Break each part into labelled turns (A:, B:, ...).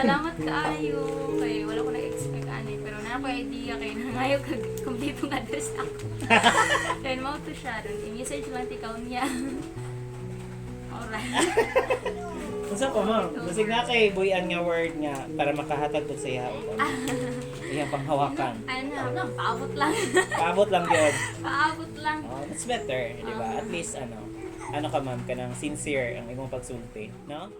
A: Salamat kaayo. Kay wala ko nag-expect ani pero naa ko idea kay nangayo kag kompletong address ako. Then mao to siya dun. I-message lang tikaw niya. Alright.
B: Unsa pa, ma'am? Basig na kay buyan nga word nga para makahatag pud sa iya og ano, iyang panghawakan.
A: Ano, paabot lang.
B: Paabot lang yun.
A: Paabot lang.
B: Oh, that's better, di ba? At least ano ka, ma'am, kanang sincere ang imong pagsulti, no?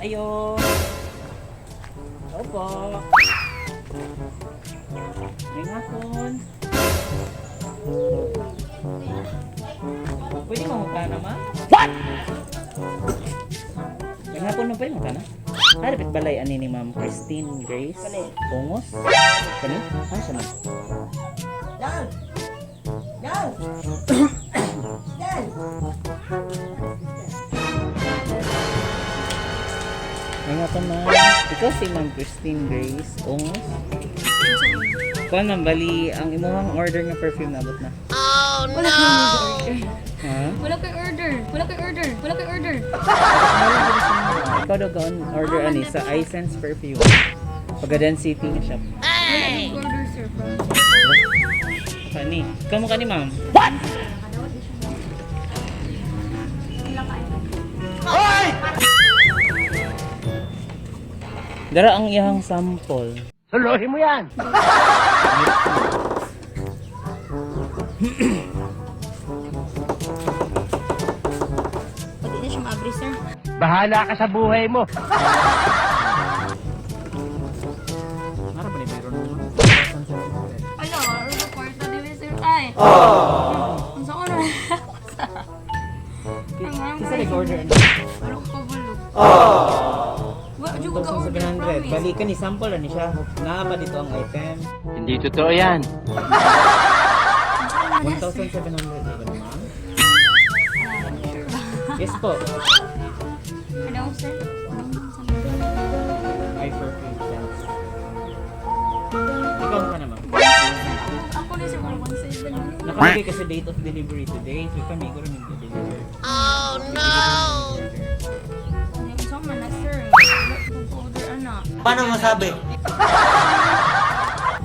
B: Ayo. Opo. Ngayong hapon. Pwede mangutana, ma'am? What? Ngayong hapon na, pwede mangutana? Harapit balay ani ni Ma'am Christine Grace Pongos? Kani? Ah, siya, ma'am.
C: Dal! Dal! Dal!
B: Ngayong hapon, ma'am. Ikaw si Ma'am Christine Grace Ongos? Kuan, ma'am, bali, ang imuhang order nga perfume naabot na.
A: Wala kay order.
B: Ha?
A: Wala kay order. Wala kay order. Wala kay order.
B: Ikaw daw gaon order ani sa iSense Perfume. Pagadan City nga shop.
A: Wala kay order, sir. Promise.
B: Kani. Ikaw mo kani, ma'am.
A: Nakadawat na siya. Wala ka.
B: Dara ang iyang sample.
C: Suluhin mo yan!
A: Pwede na siya maabri, sir.
C: Bahala ka sa buhay mo!
B: Mara ba ni meron mo?
A: Ala, order kwarta di ba, sir? Ay. Oh. Ang saan na?
B: Kisa nag-order ano?
A: Wala ko kabalo. Oh. Wala ko ka-order,
B: 1,700.
A: promise.
B: Bali ka ni sample ani siya. Naa pa dito ang item.
C: Hindi totoo yan.
B: 1,700 ba ni ma'am?
A: Ah, sure ba?
B: Yes po.
A: Ano, sir?
B: I perfume sense. Ikaw mo ka na, ma'am.
A: Ako na, sir. Wala 1,700.
B: Nakalagay kasi date of delivery today. So kami ko rin nag-deliver. Oh no!
A: Ang saan man na, sir. Wala ko order, ana.
C: Paano masabi?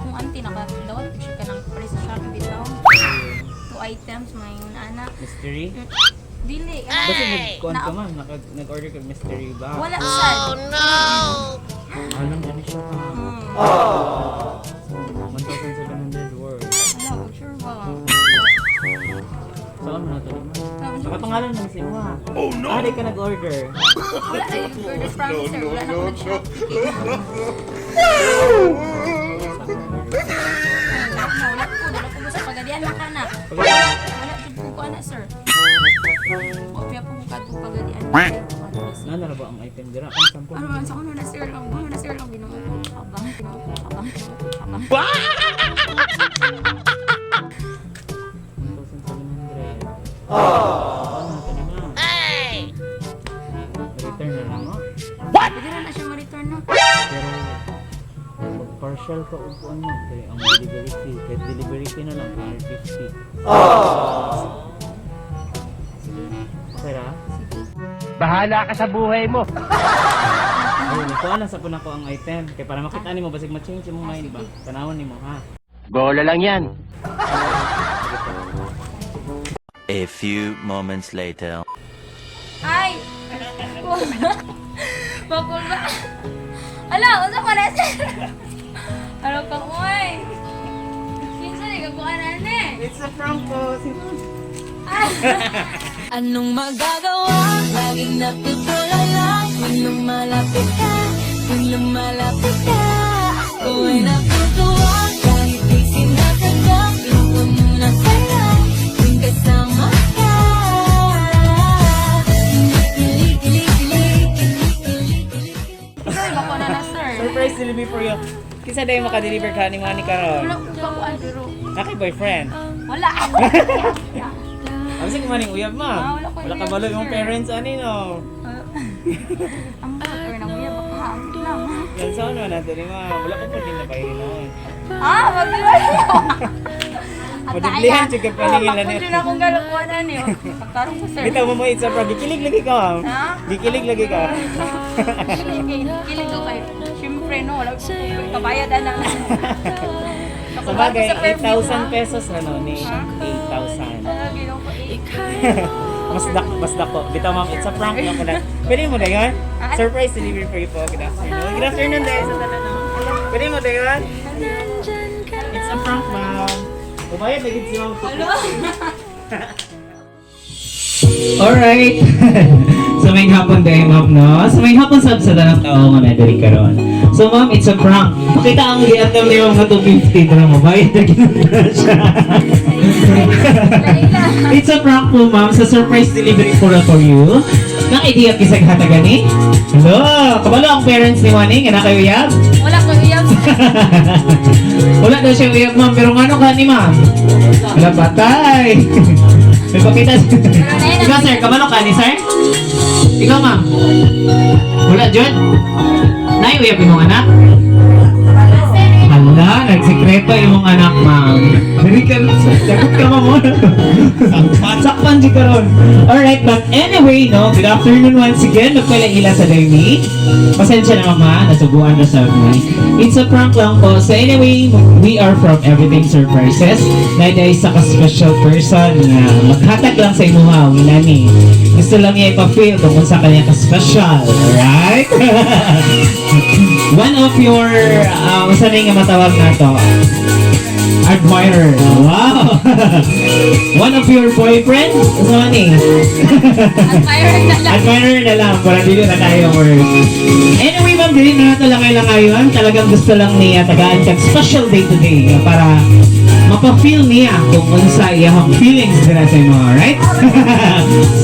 A: Kung anti nakadawat siya ka ng pare sa Shopee bitaw. Two items may ana.
B: Mystery?
A: Dili.
B: Basta nag-con ka, ma'am, nag-order ka mystery ba?
A: Wala sad.
B: Alam ano siya ka. 1,700 worth.
A: Wala, sure ba?
B: Saan mo na ito?
A: Sabi
B: Naka Wala pangalan man si mo. Oh no. Ah, di ka nag-order.
A: Wala ay order, promise, sir. Wala na ako nag-shop. Wala ko, wala ko sa pagadian na ka na. Wala jud ko ana, sir. Kopya po ko kadtong pagadian.
B: Nana ra ba ang item dira? Ang sample.
A: Ano man sa kuno na, sir, ang kuno na, sir, ang Ginoo ko kabang, Ginoo ko kabang, kabang.
B: 1,700. Oh. Ano na ma'am? Ay! Return na lang, oh.
A: Pwede na siya ma-return, no?
B: Pero pag partial ka og kuan mo kay ang delivery fee, kahit delivery fee na lang 250.
A: Sige.
B: Okay ra?
A: Sige.
C: Bahala ka sa buhay mo.
B: Ayun, kuan lang sa puna ko ang item kay para makita nimo basig ma-change imong mind ba. Tanawon nimo ha.
C: Bola lang yan.
D: A few moments later.
A: Ay! Bakul ba? Ala, unsa ko na, sir? Ano ka, uy? Kinsa ni kakuha na ni?
B: It's a prank po.
E: Anong magagawa? Laging natutulala tuwing lumalapit ka, tuwing lumalapit ka. Ako ay natutuwa kahit di sinasadya. Pinupo muna sa'yo tuwing kasama ka. Kilig, kilig, kilig, kilig, kilig, kilig.
A: Kinsa ni kakuha na, sir?
B: Surprise delivery for you. Kinsa day maka-deliver ka ni mga ni karon?
A: Wala ko kakuha pero
B: Naki boyfriend.
A: wala.
B: Ang sige man ning uyab ma.
A: Ah, wala ko
B: Wala ka
A: uyab,
B: balo imong
A: sir.
B: parents ani no.
A: Ang or nang uya baka ambot lang.
B: Yan sa ano nato ni ma. Wala ko pud din na bayrin noon.
A: Ah, magdibay.
B: Madiblihan jud ka paningin na
A: niyo. Ako akong galakuan na niyo. Pagtarong ko, sir.
B: Bitaw mo mo, it's a prank. Gikilig lagi ka, ma'am.
A: Ha?
B: Gikilig lagi ka.
A: Kilig kilig ko kayo. Siyempre no, wala ko kabayad ana.
B: Sa bagay, 8,000 pesos na no ni. 8,000.
A: Ah, Ginoo ko, eh.
B: Mas dako. Bitaw ma'am, it's a prank lang ko na. Pwede mo na yun? Surprise delivery for you po. Good afternoon. Good afternoon, guys. Sa tanan, no? Pwede mo na yun? It's a prank, ma'am. Umayad na gid si ma'am. Alright. So may hapon day, ma'am, no? So may hapon sab sa tanang tao nga na diri karon. So ma'am, it's a prank. Pakita ang giandam ni ma'am nga 250 dra mo. Bayad na gid na siya. It's a prank po, ma'am, sa surprise delivery for you. Nang idea kisag hatagan ni? Hello, kabalo ang parents ni Waning, nga na kayo uyab?
A: Wala ko uyab.
B: Wala daw siya uyab, ma'am, pero ngano ka ni ma'am? Wala patay. May pakita. Ikaw, sir, kabalo ka ni sir? Ikaw, ma'am? Wala, John? Nay, uyab imong anak? Hala, nagsikreto imong anak, ma'am. Dili ka, sagot ka, ma'am. Sakpan di karon. Alright, but anyway, no, good afternoon once again. Magpalaila sa Daimi. Pasensya na, mama, nasubuan na sa amin. It's a prank lang po. So anyway, we are from Everything Surprises. Na isa ka special person na maghatag lang sa imuha, nani. Gusto lang niya ipa-feel tungkol sa kanya ka-special. Alright? One of your, uh, nga matawag na to? Admirer. Wow! One of your boyfriend? Ano ni?
A: Admirer na lang.
B: Admirer na lang, para dili na tayo words. Anyway, ma'am, dili na nato lang kailang ngayon. Talagang gusto lang niya tagaan kag special day today para mapa-feel niya kung unsa iyang feelings dira sa imo, alright?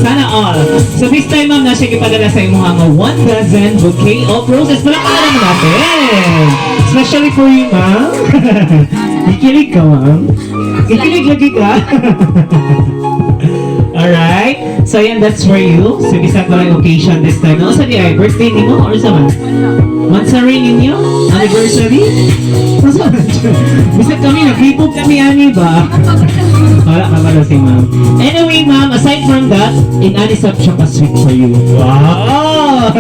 B: Sana all. So this time, ma'am, na siya gipadala sa imo ang one dozen bouquet of roses. Palakpakan naman natin. Especially for you, ma'am. Ikilig ka, ma'am. Ikilig lagi ka. Alright? So, yan, that's for you. So, bisag pa lang occasion this time. No, sa di ay, birthday nimo or sa man? Mansari ninyo? Anniversary? Masa bisag kami, nag-K-pop kami, ani ba? Wala ka pala si ma'am. Anyway, ma'am, aside from that, in sab siya pa-sweet for you. Wow!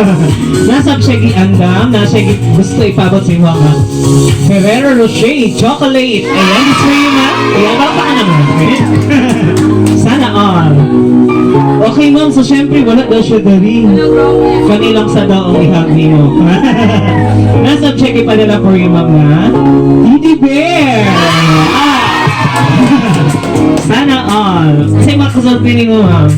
B: Nasab siya giandam, nasa siya gusto ipabot sa imo ang Ferrero Rocher chocolate. Ayan, it's for you, ma'am. Ayan, baka naman. Sana all. Okay, ma'am. So, syempre, wala daw siya dari. Kanilang sa daw ang ihag nimo. Nasa check ipadala for you, ma'am, na Teddy Bear! Ah! Sana all. Kasi makasulti ni mo, ma'am.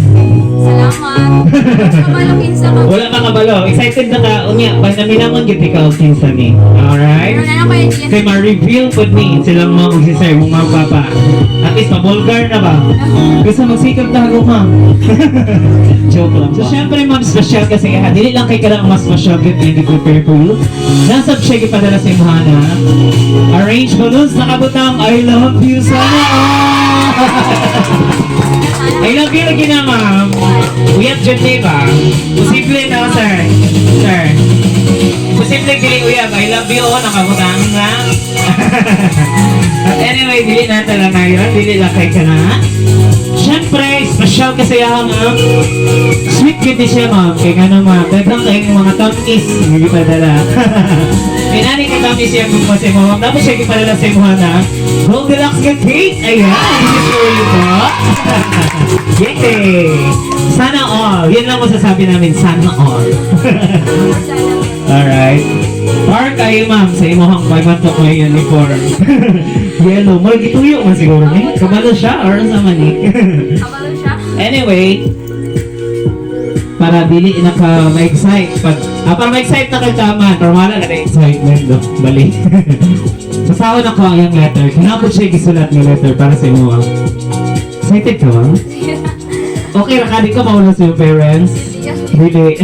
A: Salamat. Kabalo kinsa ka.
B: Wala ka kabalo. Excited na ka. Unya, panaminamon gyud ikaw kinsa ni. Alright?
A: Pero na ako idea.
B: Kay ma-reveal pod ni silang mga og si sir, mga papa. At least mabulgar na ba? Gusto magsikap na ako, ma'am. Joke lang. So, syempre, ma'am, special kasi ha. Dili lang kay kanang mas special gift na prepare for you. Nasab siya gipadala sa imuha na. Arrange balloons, nakabutang, "I love you," sana all. I love you lagi na, ma'am. Uyab dyan ni ba? Posible na, sir. Sir. Posible dili uyab. I love you, oh, nakabutang na. But anyway, dili na talaga ngayon. Dili lang kay ka na. Siyempre, special kasi ako, ma'am. Sweet cute siya, ma'am. Kaya nga naman, daghang kayong mga tamis nga gipadala. May nani ka tamis siya kung kasi mo, ma'am. Tapos siya gipadala sa imuha na Goldilocks nga cake. Ayan, this is for you po. Yay! Sana all. Yan lang masasabi namin, sana all. Alright. Park kayo, ma'am, sa imuhang pagmantok may uniform. Yellow. Murag gituyo man siguro ni. Kabalo siya or sa man ni?
A: Kabalo siya.
B: Anyway, para dili na ka ma-excite pag para ma-excite na kay tama, normal na na excitement do. Bali. Basahon ako ang iyang letter. Kinapod siya gisulat nga letter para sa imo. Excited ka, ma'am? Okay ra ka, di ka mauna sa iyong parents? Dili.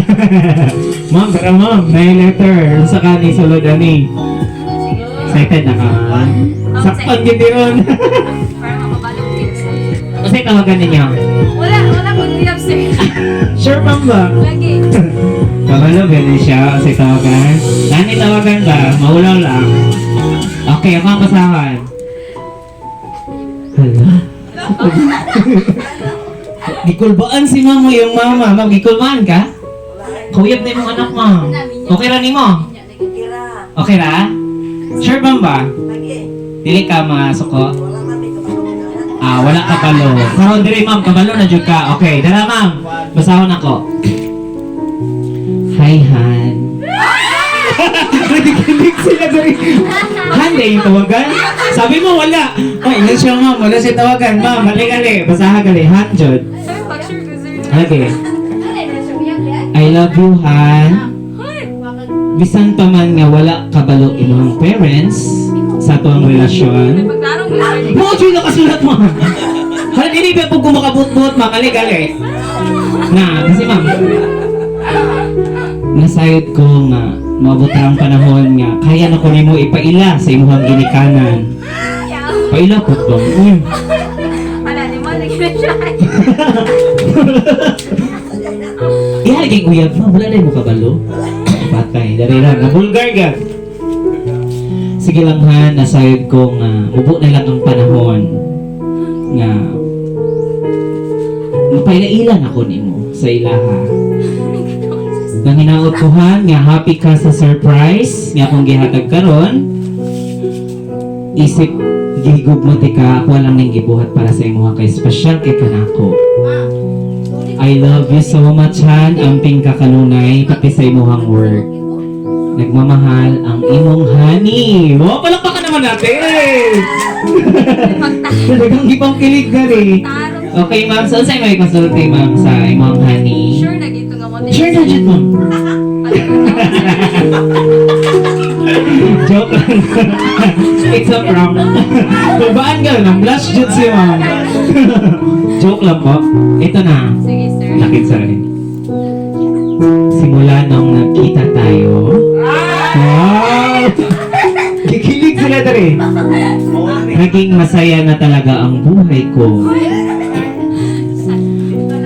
B: Ma'am, pero ma'am, may letter. Unsa ka ni sulod ani? Excited na ka, ma'am? Sakpan gid ron.
A: Para makabalo kinsa.
B: Unsay tawagan ninyo?
A: Wala, wala ko uyab, sir.
B: Sure, ma'am ba?
A: Lagi.
B: Kabalo, ganun siya. Kasi tawagan. Nani tawagan ba? Maulaw lang. Okay, ako ang basahan. Hala. Gikulbaan si mama yung mama. Ma'am, gikulbaan ka? Kuyab na yung anak mo. Okay ra nimo? Okay ra? Sure ma'am ba? Dili ka masuko? Ah, wala ka balo. Karon diri ma'am, kabalo na jud ka. Okay, dara ma'am. Basahon ako. Hi, Han. Nakikinig sila diri. Han, di yung tawagan? Sabi mo wala. Ay, ilan siya ma'am, wala siya tawagan. Ma'am, hali gali. Basahan gali. Han, jud.
A: Sir, pag-sure ko, sir.
B: Okay. I love you, Han. Bisan pa man nga wala kabalo imong parents sa atuang relasyon.
A: Pagtarong ko, sir.
B: Mo, jud nakasulat mo. Hala, dili ba po kumakabot-bot, makali gali. Na, kasi ma'am, nasayod ko nga maabot na ang panahon nga kaya na ko nimo ipaila sa imong ginikanan. Paila ko ba? Uy.
A: Wala, di mo, lagi na siya.
B: Iha lagi uyab mo, wala na mo kabalo. Patay, dali lang. Nabulgar ka. Sige lang ha, nasayod ko nga mubo na lang ang panahon nga mapailaila na ko nimo sa ilaha. Nang hinaot ko ha, nga happy ka sa surprise nga akong gihatag karon. Isip gihigugma ti ka, ako lang ning gibuhat para sa imuha kay special kay kanako. I love you so much, Han. Amping kakanunay, pati sa imuhang work. Nagmamahal ang imong honey. Wow, palakpakan naman natin! Talagang gipang kilig na rin.
A: Tarong.
B: Okay, ma'am. So, sa'yo may konsulti, ma'am, sa imong honey?
A: Sure na gito nga mo.
B: Sure na dyan, ma'am. Joke lang. It's a prank. Babaan ka lang. Blush dyan si ma'am. Joke lang po. Ito na.
A: Sige, sir.
B: Lakit sa rin. Simula nung nagkita tayo. Wow! Kikilig sila dere. Naging masaya na talaga ang buhay ko.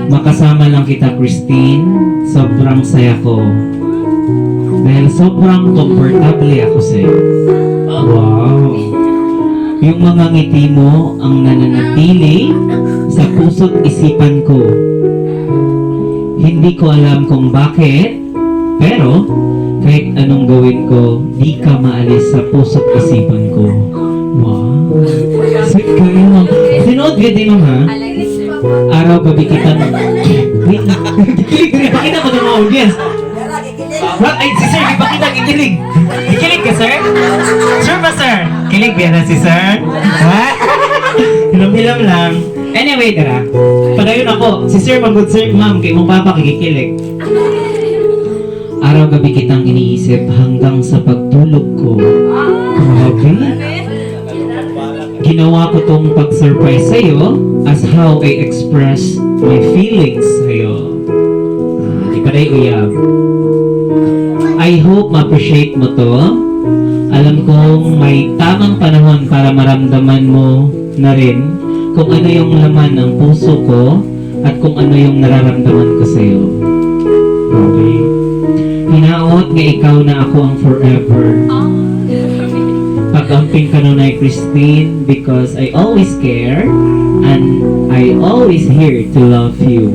B: Makasama lang kita, Christine. Sobrang saya ko. Dahil sobrang komportable ako sa'yo. Wow! Yung mga ngiti mo ang nananatili sa puso't isipan ko. Hindi ko alam kung bakit, pero kahit anong gawin ko, di ka maalis sa puso't isipan ko. Wow! Sweet kayo, ma'am. Sinuod ka din, ma'am, ha?
A: I like it, sir.
B: Araw-gabi kita. Wait, kikilig rin. Pakita ko ng mga audience. What? Ay, si sir, ipakita, kikilig. Kikilig ka, sir? Sure ba, sir? Kilig ba na si sir? Ha? Hilam-hilam lang. Anyway, tara. Padayon ako. Si sir, mag-good sir, ma'am. Kay mong papa, kikilig. Araw-gabi kitang iniisip hanggang sa pagtulog ko. Grabe. Ginawa ko tong pag-surprise sa'yo as how I express my feelings sa'yo. Ah, di pa na uyab. I hope ma-appreciate mo to. Alam kong may tamang panahon para maramdaman mo na rin kung ano yung laman ng puso ko at kung ano yung nararamdaman ko sa'yo. Okay. Hinaot nga ikaw na ako ang forever.
A: Oh.
B: Pag-amping ka nun ay Christine, because I always care and I always here to love you.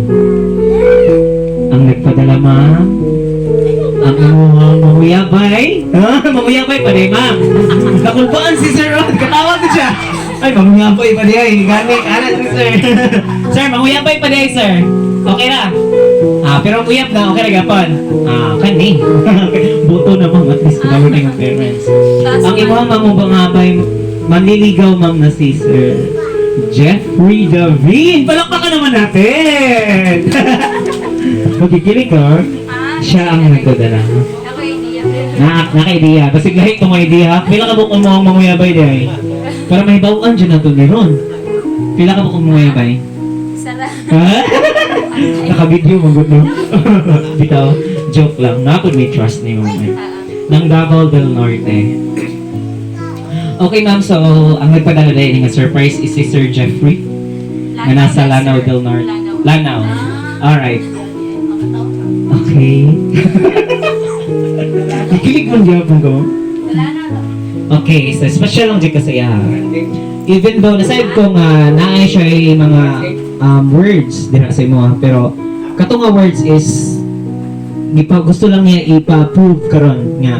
B: Ang nagpadala, ma'am, ang imong mamuyabay. Ha? Mamuyabay pa rin, ma'am. Nakulbaan si Sir Rod. Katawag ko siya. Ay, mamuyabay pa rin. Ay, gani. Ana si Sir. Sir, mamuyabay pa rin, sir. Okay na. Ah, pero ang uyab na, okay na gapon. Ah, kani. Buto na, ma'am. At least kumawin na yung parents.
A: Taas
B: Ang
A: man.
B: imong mamubangabay, manliligaw, ma'am, na si Sir Jeffrey Davin. Palakpakan naman natin! Magkikilig ka?
A: Ah,
B: Siya ang nagdadala.
A: Ako idea.
B: Na, naka-idea. Basig lahi itong idea. Pila ka bukong mo ang mamuyabay day? Para mahibawan dyan na ito ni Ron. Pila ka bukong mamuyabay?
A: Sara.
B: Ha? Naka-video mo good no? Bitaw, joke lang. Nakod may trust ni ma'am. Eh. Ng Davao del Norte. Okay ma'am, so ang nagpadala dahil nga surprise is si Sir Jeffrey na nasa Lanao del Norte.
A: Lanao.
B: Lanao. Alright. Okay. Ikilig mo gyapon ko.
A: Lanao.
B: Okay, so special lang dyan kasi ah. Even though nasaib ko nga naay siya ay mga words dira sa imo ah, pero kato nga words is gipa gusto lang niya ipa-prove karon nga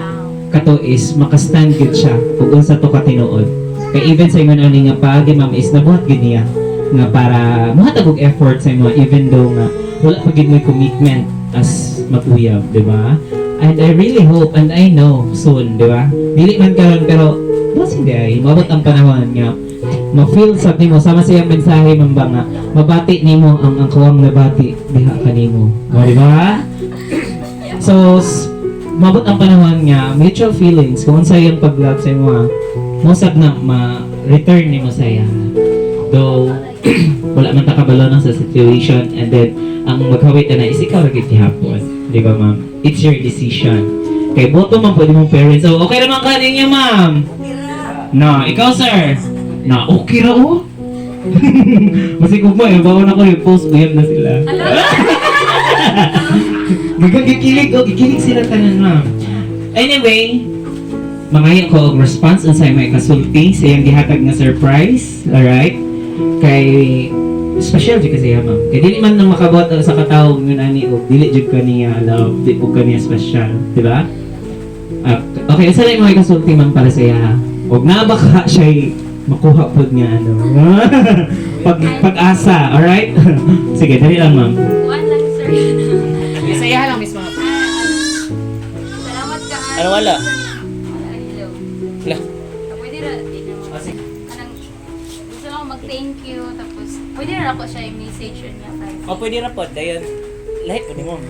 B: kato is makastand gid siya ug unsa to katinuod. Kay even sa ingon ani nga paagi ma'am is nabuhat gid niya nga para mohatag og effort sa imo even though nga wala pa gid mo'y commitment as mag-uyab, di ba? And I really hope and I know soon, di ba? Dili man karon pero boss hindi ay maabot ang panahon nga ma-feel sa nimo sama sa iyang mensahe man ba nga mabati nimo ang kuwang nabati diha kanimo. O, di ba? So, maabot ang panahon nga mutual feelings kung unsa iyang pag-love sa imo ah, mosab na ma-return nimo sa iya. Though wala man ta kabalo na sa situation and then ang maghawit na is ikaw ra gid gihapon. Di ba ma'am? It's your decision. Kay boto man pwede mong parents. So, okay naman ka ninyo, ma'am. Na, ikaw sir. Na, okay ra oh. Masig mo, eh, bawa na ko yung post, uyab na sila. Gagang gikilig, oh, gikilig sila tanan, ma'am. Anyway, mangayo ko og response unsay may kasulti sa iyang gihatag nga surprise, alright? Kay special jud kasi ma'am. Kay dili man nang makabuhat ang sa katawo ngun ani og dili jud ka niya love, di pud ka niya special, di ba? Ah, okay, unsa lang mga kasulti ma'am para sa iya? Ha? Og naa ba ka siya makuha pud nga ano? Pag-asa, alright? Sige, dali lang ma'am.
A: Kuan lang, sir.
B: Bisaya lang mismo.
A: Salamat ka.
D: Ano wala?
A: Wala, hello.
D: Wala.
A: Ah, pwede ra, di na mo. Kanang, gusto lang ako mag-thank you, tapos, pwede ra ako siya i-message yun niya. Private.
D: O, pwede ra po. Dayon. Lahi po ni ma'am.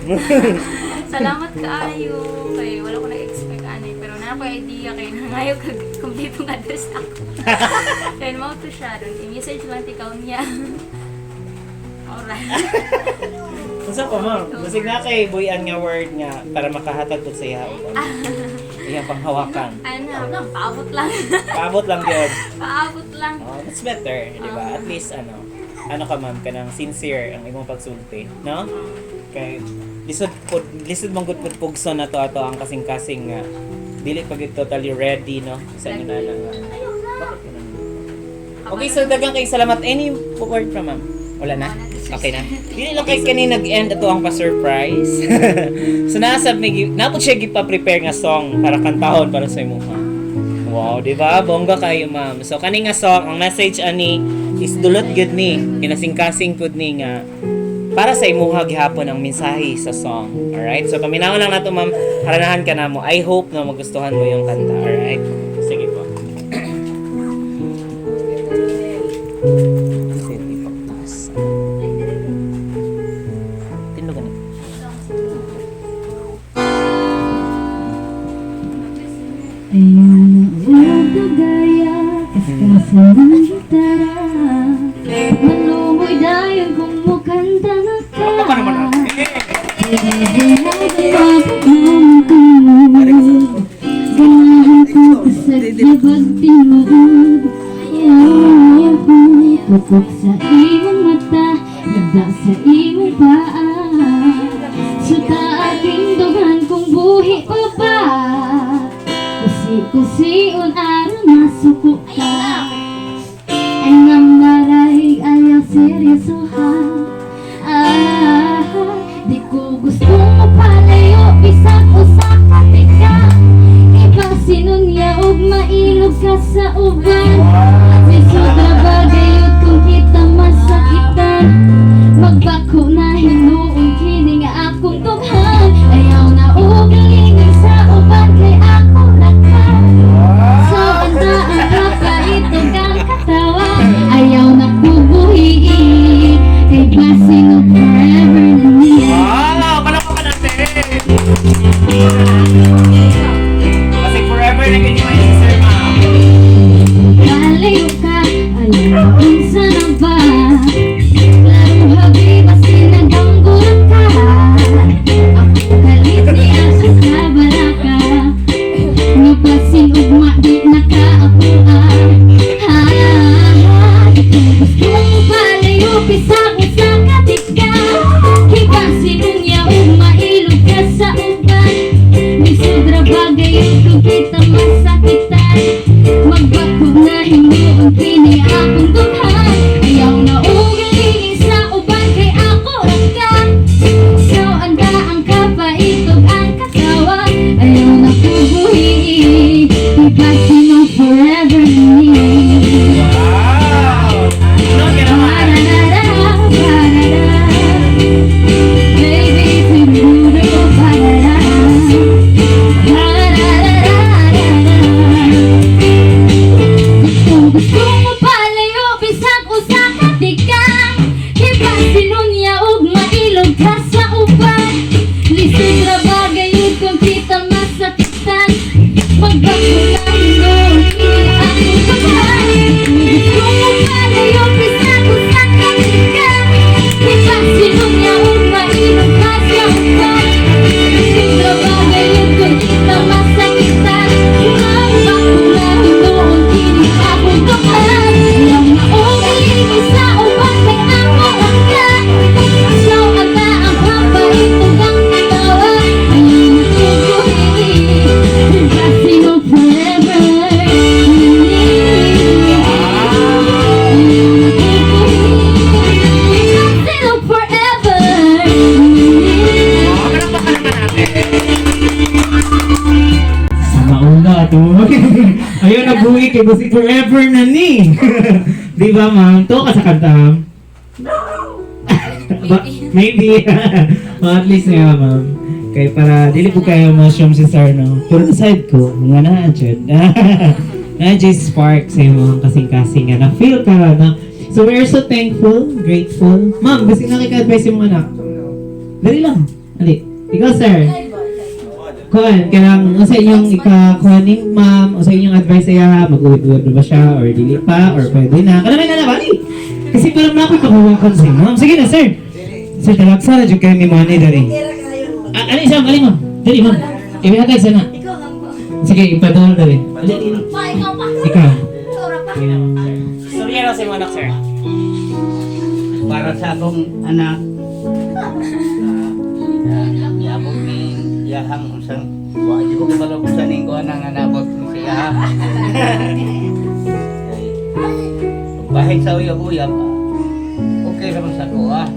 A: Salamat kaayo kay wala ko na-expect ani pero naa ko idea kay nangayo kag kompletong address ako. Then mao to siya dun i-message lang tikaw niya. Alright.
F: Unsa pa ma'am? Basig na kay buyan nga word nga para makahatag pud sa iya og ano, iyang panghawakan.
A: Ano, paabot lang.
F: Paabot lang gyud.
A: Paabot lang.
F: Oh, that's better, di ba? At least ano, ano ka ma'am kanang sincere ang imong pagsulti, no? Kay lisod pud lisod man gud pud pugson na to ato ang kasing-kasing nga dili pa gyud totally ready no sa inyo na lang. Bakit ganun? Okay, so daghang kay salamat. Any word from ma'am? Wala na? Okay na. Dili lang kay kani nag-end ato ang pa-surprise. So nasab may napod siya gipa-prepare nga song para kantahon para sa imuha. Wow, di ba? Bongga kayo, ma'am. So kani nga song, ang message ani is dulot gud ni, kinasingkasing pud ni nga para sa imuha gihapon ang mensahe sa song. Alright? So paminaw lang nato, ma'am. Haranahan ka na mo. I hope na magustuhan mo yung kanta. Alright? Sige po. Kasi di pa taas.
E: Ayaw na og dagaya, kaskasan ng gitara. Malumoy dayon kung mukanta na ka. Ganahan ko sa gibag tinuod. Tukok sa imong mata, lagda sa imong paa. Suta aking dughan kung buhi pa ba. Kusi-kusion aron masuko ka. Ay namaray, ayaw seryoso ha. Ah, di ko gusto mapalayo bisag usa ka tika. Iba sinunya og mailog ka sa uban. Lisod ra ba gayud kung kita masakitan? Magbako na hinuon kini nga akong dughan. Ayaw na og lingin sa uban kay ako ra ka. So andaan ka pa ito kang katawa. Ayaw na kubuhi kay basin og forever na niya.
F: Wow! Palakpakan natin! Kasi forever na ganyan si sir, ma'am.
E: Kalayo ka, alam unsa na ba? Klarong habi, basin naganggulat ka. Ako kalit niya sa kabaraka. Nga basin ugma di nakaakuha. Ha, ha, di ko gusto palayo, bisag usa ka tika. Kay basin unya ug mailog ka sa uban. Lisod ra ba gayud kung kita masakitan? Magbakog na hinuon kini akong dughan. Ayaw na ugalingin sa uban kay ako ra ka. So anda ang kapaitog ang katawa. Ayaw na kubuhi kay mo forever ni.
F: Wow! Ano ka naman?
E: Ba-da-da-da, ba-da-da. Baby, tinuro, ba-da-da. Ba-da-da-da-da-da. Kung gusto mo palayo, bisag usa ka tika. Iba sinunya og mailog ka sa uban. Lisod ra ba gayud kung kita masakitan? Magbakula hinuon kini akong paghan. Kung gusto mo palayo, bisag usa ka tika. Iba sinunya og mailog ka sa uban. Lisod ra ba gayud kung kita masakitan? Magbakula hinuon kini akong dughan. Ayaw na ugalingin sa uban kay ako ra ka. So anda ang papaitog ang katawa. Ayaw na kubuhi kay mo forever Ayaw na kubuhi kay mo forever.
F: Wow! Palakpakan naman natin!
B: Sa mauna to. Ayun, nabuhi kay Bossy forever na ni. Di ba, ma'am? To ka sa kanta, ma'am? Maybe. Well, at least nga, ma'am. Kay para dili po kayo ma-assume si sir, no? Pero aside ko, nga na, Jed. Na J Spark sa imong kasing-kasing nga na-feel ka na. So we are so thankful, grateful. Ma'am, kasi nakika-advise yung mga anak. Dali lang. Ali. Ikaw, sir. Kuan, kanang unsa inyong ikakuha ni ma'am, unsa inyong advice iya, mag-uwi-uwi ba siya or dili pa or pwede na. Kanang may nanabali. Kasi parang na ako kahuwakan si ma'am. Sige na, sir. Sir, talagsa na jud kayo ni money dali. Ah, ano isa, ali ma'am. Dali ma'am. Ibihatay sana.
A: Ikaw lang po.
B: Sige, ipadol dali. Ali, ali.
A: Pa, ikaw pa.
B: Ikaw.
A: Ikaw ra pa.
F: Sige na, ma'am, sir. Storya lang sa imong anak, sir.
G: Para sa akong anak, niabot ni iyahang usang wa di ko kabalo kung saan ko anang anabot ni siya. Bahin sa uyab-uyab, okay raman sa ako ah.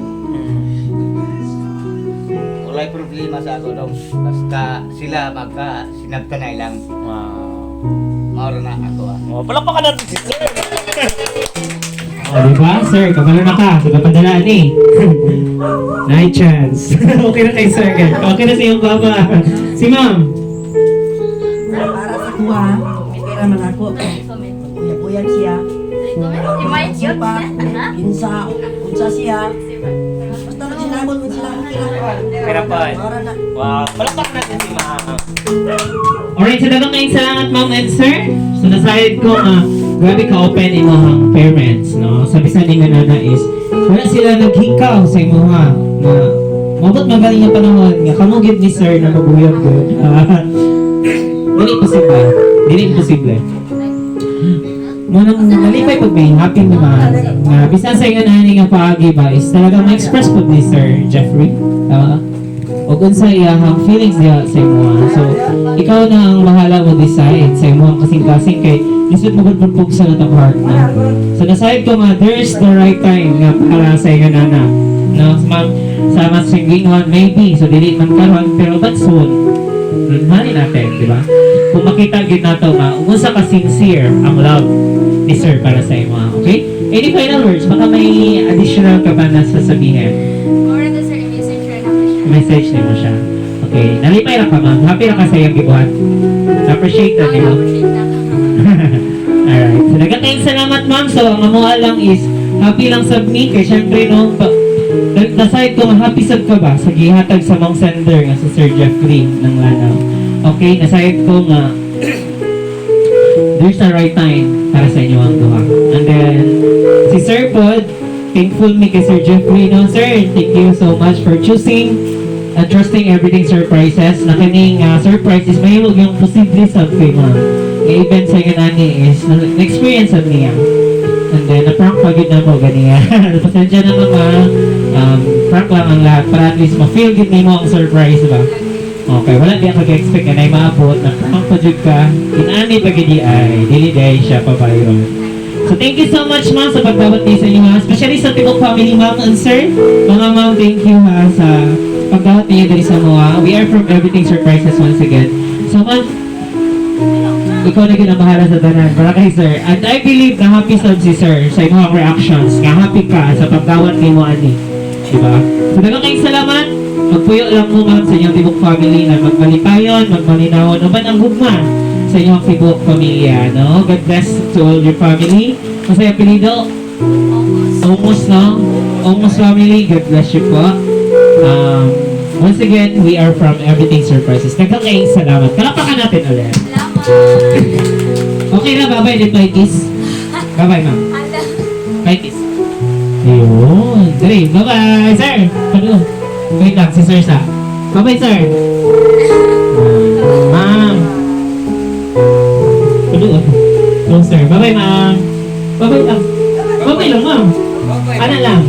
G: Walay problema sa ako dong. Basta sila magka sinabtanay lang.
F: Wow.
G: Mauro na ako ah.
F: Oh, palakpakan natin si sir.
B: O, di ba, sir? Kabalo na ka. Sa padala ni. Night chance. Okay na kay sir. Okay na sa iyong papa. Si ma'am.
H: Para sa kuha, pera man ako. Uyab-uyab siya. Supa, kinsa, unsa siya. Basta lang sinamon mo sila, okay lang.
F: Pera pa.
H: Para na.
F: Wow, palakpakan natin si ma'am.
B: Alright, so daghang kayong salamat, ma'am and sir. So nasayod ko nga grabe ka open imong parents, no? Sa bisan nga nana is wala sila naghikaw sa imuha nga mabot magaling nga panahon nga kamo gyud ni sir na mabuyag gud. Dili posible. Dili posible. Mo nang nalipay pag may happy naman nga bisan sa ingon ani nga paagi ba is talagang ma-express pud ni Sir Jeffrey. Tama? Og unsa iyahang feelings diha sa imuha. So, ikaw na ang bahala mo decide sa imuhang kasing-kasing kay lisod mo gud pugsa na tong heart na. So nasayod ko nga there's the right time nga para sa ingon nana. No, ma'am, sa mas gingon maybe so dili man karon pero but soon. Mali natin, di ba? Kung makita gyud nato nga unsa ka sincere ang love ni sir para sa imo, okay? Any final words? Baka may additional ka ba na sasabihin?
A: More na, sir, i-message na ako siya.
B: Message nimo siya. Okay, nalipay ra ka, ma'am. Happy ra ka sa iyong gibuhat. Appreciate na
A: Ako
B: nimo.
A: na-appreciate na ako.
B: Alright. So, daghang kayong salamat, ma'am. So, ang amoa lang is, happy lang sab mi. Kay syempre, no, nasayod ko, happy sab ka ba sa gihatag sa mong sender nga si Sir Jeffrey ng Lanao. Okay, nasayod ko nga, there's a right time para sa inyo ang duha. And then, si Sir Pod, thankful mi kay Sir Jeffrey. No, sir, thank you so much for choosing and trusting Everything Surprises. Na kining surprise is mahimong yung posible sa kay ma'am. Nga event sa inyo nani is na-experience sa niya. And then, na-prank pa gyud na mo ganiya. Pasensya na, mama. Prank lang ang lahat para at least ma-feel gyud nimo ang surprise ba. Okay, wala di ako expect nga na maabot na prank pa jud ka. Inani pa gid ay dili dahil siya pabayron. So thank you so much, ma'am, sa pagdawat niyo sa inyo ha. Especially sa tibok family, ma'am and sir. Mga ma'am, thank you ha sa pagdawat niyo diri sa mga. We are from Everything Surprises once again. So ma'am, ikaw na gyud ang bahala sa tanan para kay sir. And I believe na happy sad si sir sa imong reactions. Nga happy ka sa pagdawat nimo ani. Diba? So daghang kayong salamat. Magpuyo lang mo, ma'am, sa inyong tibok family na magmalipayon, magmalinawon, uban ang gugma sa inyong tibok pamilya, no? God bless to all your family. Masaya apelido?
A: Almost.
B: Almost, no? Almost family. God bless you po. Once again, we are from Everything Surprises. Daghang kayong salamat. Palakpakan natin ulit.
A: Salamat.
B: Okay na, bye-bye. Dito, bye kiss. Bye-bye, ma'am.
A: Hala.
B: Bye kiss. Ayun. Dali, bye-bye, sir. Ano? Wait lang, si sir sa. Bye-bye, sir. Ma'am. Ano? Go, sir. Bye-bye, ma'am. Bye-bye lang. Bye-bye lang, ma'am. Ano lang?